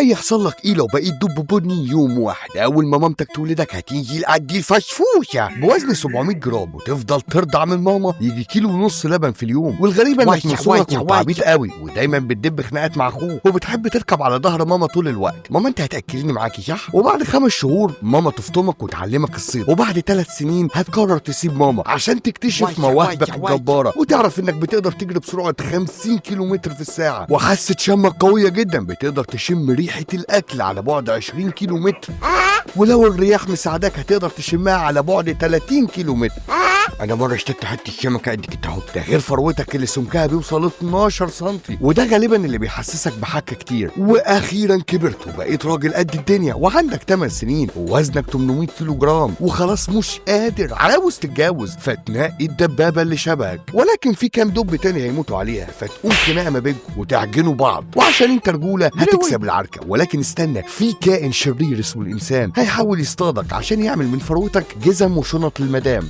هيحصل لك ايه لو بقيت دب بني يوم واحد؟ اول ما مامتك تولدك هتيجي لقد الفشفوشه بوزن 700 جرام، وتفضل ترضع من ماما يجي 1.5 كيلو لبن في اليوم. والغريبة انك من صغرك كنت عبيط قوي، ودايما بتدب خناقات مع اخوك، وبتحب تركب على ظهر ماما طول الوقت. ماما انت هتاكليني معاكي صح؟ وبعد 5 شهور ماما تفطمك وتعلمك الصيد، وبعد 3 سنين هتقرر تسيب ماما عشان تكتشف مواهبك الجبارة وتعرف انك بتقدر تجري بسرعة 50 كيلو متر في الساعه، وحاسه شمك قوية جدا، بتقدر تشم ريحه الاكل على بعد 20 كيلو متر، ولو الرياح مساعداك هتقدر تشمها على بعد 30 كيلو متر. انا مرة اشتريت حتة شمكه قد كده اهو. ده غير فروتك اللي سمكها بيوصل 12 سم، وده غالبا اللي بيحسسك بحكه كتير. واخيرا كبرت وبقيت راجل قد الدنيا، وعندك 8 سنين ووزنك 800 كيلو جرام، وخلاص مش قادر، عاوز تتجوز، فتنقي الدبابة اللي شبهك، ولكن في كام دب تاني هيموتوا عليها، فتقوم خناقه ما بينكم وتعجنوا بعض، وعشان انت رجوله هتكسب العركه. ولكن استنى، في كائن شرير اسمه الانسان هيحاول يصطادك عشان يعمل من فروتك جزم وشنط للمدام.